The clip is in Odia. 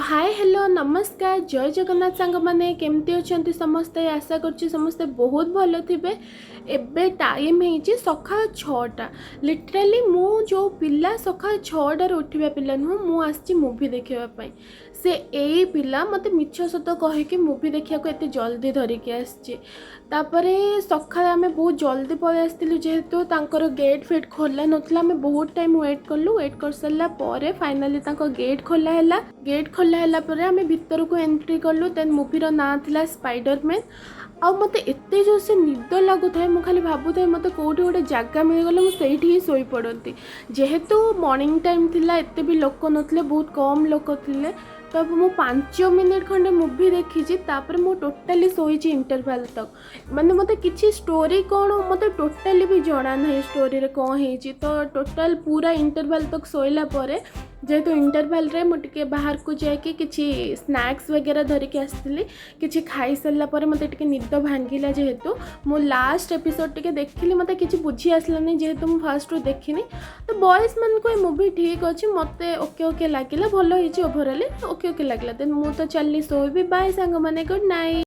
ହାଏ, ହ୍ୟାଲୋ, ନମସ୍କାର, ଜୟ ଜଗନ୍ନାଥ ସାଙ୍ଗମାନେ। କେମିତି ଅଛନ୍ତି ସମସ୍ତେ? ଆଶା କରୁଛି ସମସ୍ତେ ବହୁତ ଭଲ ଥିବେ। ଏବେ ଟାଇମ୍ ହେଇଛି ସକାଳ 6ଟା। ଲିଟରାଲି ମୁଁ ଯେଉଁ ପିଲା ସକାଳ 6ଟାରେ ଉଠିବା ପିଲା ନୁହଁ, ମୁଁ ଆସିଛି ମୁଭି ଦେଖିବା ପାଇଁ। ସେ ଏଇ ପିଲା ମୋତେ ମିଛ ସତ କହିକି ମୁଭି ଦେଖିବାକୁ ଏତେ ଜଲ୍ଦି ଧରିକି ଆସିଛି। ତାପରେ ସକାଳେ ଆମେ ବହୁତ ଜଲ୍ଦି ପଳେଇ ଆସିଥିଲୁ, ଯେହେତୁ ତାଙ୍କର ଗେଟ୍ ଫେଟ୍ ଖୋଲା ନଥିଲା। ଆମେ ବହୁତ ଟାଇମ୍ ୱେଟ୍ କଲୁ। ୱେଟ୍ କରିସାରିଲା ପରେ ଫାଇନାଲି ତାଙ୍କ ଗେଟ୍ ଖୋଲା ହେଲା। ଗେଟ୍ ଖୋଲା ହେଲା ପରେ ଆମେ ଭିତରକୁ ଏଣ୍ଟ୍ରି କଲୁ। ଦେନ୍ ମୁଭିର ନାଁ ଥିଲା ସ୍ପାଇଡରମ୍ୟାନ୍। ଆଉ ମୋତେ ଏତେ ଜୋରସେ ନିଦ ଲାଗୁଥାଏ, ମୁଁ ଖାଲି ଭାବୁଥାଏ ମୋତେ କେଉଁଠି ଗୋଟେ ଜାଗା ମିଳିଗଲେ ମୁଁ ସେଇଠି ହିଁ ଶୋଇପଡ଼ନ୍ତି। ଯେହେତୁ ମର୍ଣ୍ଣିଂ ଟାଇମ୍ ଥିଲା, ଏତେ ବି ଲୋକ ନଥିଲେ, ବହୁତ କମ୍ ଲୋକ ଥିଲେ। ତ ମୁଁ 5 ମିନିଟ୍ ଖଣ୍ଡେ ମୁଭି ଦେଖିଛି, ତାପରେ ମୁଁ ଟୋଟାଲି ଶୋଇଛି ଇଣ୍ଟରଭାଲ୍ ତକ୍। ମାନେ ମୋତେ କିଛି ଷ୍ଟୋରି କ'ଣ ମୋତେ ଟୋଟାଲି ବି ଜଣା ନାହିଁ ଷ୍ଟୋରିରେ କ'ଣ ହେଇଛି। ତ ଟୋଟାଲ୍ ପୁରା ଇଣ୍ଟରଭାଲ୍ ତକ୍ ଶୋଇଲା ପରେ, ଯେହେତୁ ଇଣ୍ଟରଭାଲ୍ରେ ମୁଁ ଟିକେ ବାହାରକୁ ଯାଇକି କିଛି ସ୍ନାକ୍ସ ବଗେରା ଧରିକି ଆସିଥିଲି, କିଛି ଖାଇସାରିଲା ପରେ ମୋତେ ଟିକେ ନିଦ ଭାଙ୍ଗିଲା। ଯେହେତୁ ମୁଁ ଲାଷ୍ଟ ଏପିସୋଡ଼ ଟିକେ ଦେଖିଲି, ମୋତେ କିଛି ବୁଝି ଆସିଲାନି, ଯେହେତୁ ମୁଁ ଫାଷ୍ଟରୁ ଦେଖିନି। ତ ବଏଜ୍ମାନଙ୍କୁ ଏ ମୁଭି ଠିକ୍ ଅଛି, ମୋତେ ଓକେ ଓକେ ଲାଗିଲା। ଭଲ ହେଇଛି, ଓଭରାଲି ଓକେ ଓକେ ଲାଗିଲା। ଦେନ୍ ମୁଁ ତ ଚାଲିଲି ଶୋଇବି। ବାଏ ସାଙ୍ଗମାନେ, ଗୁଡ୍ ନାଇଟ୍।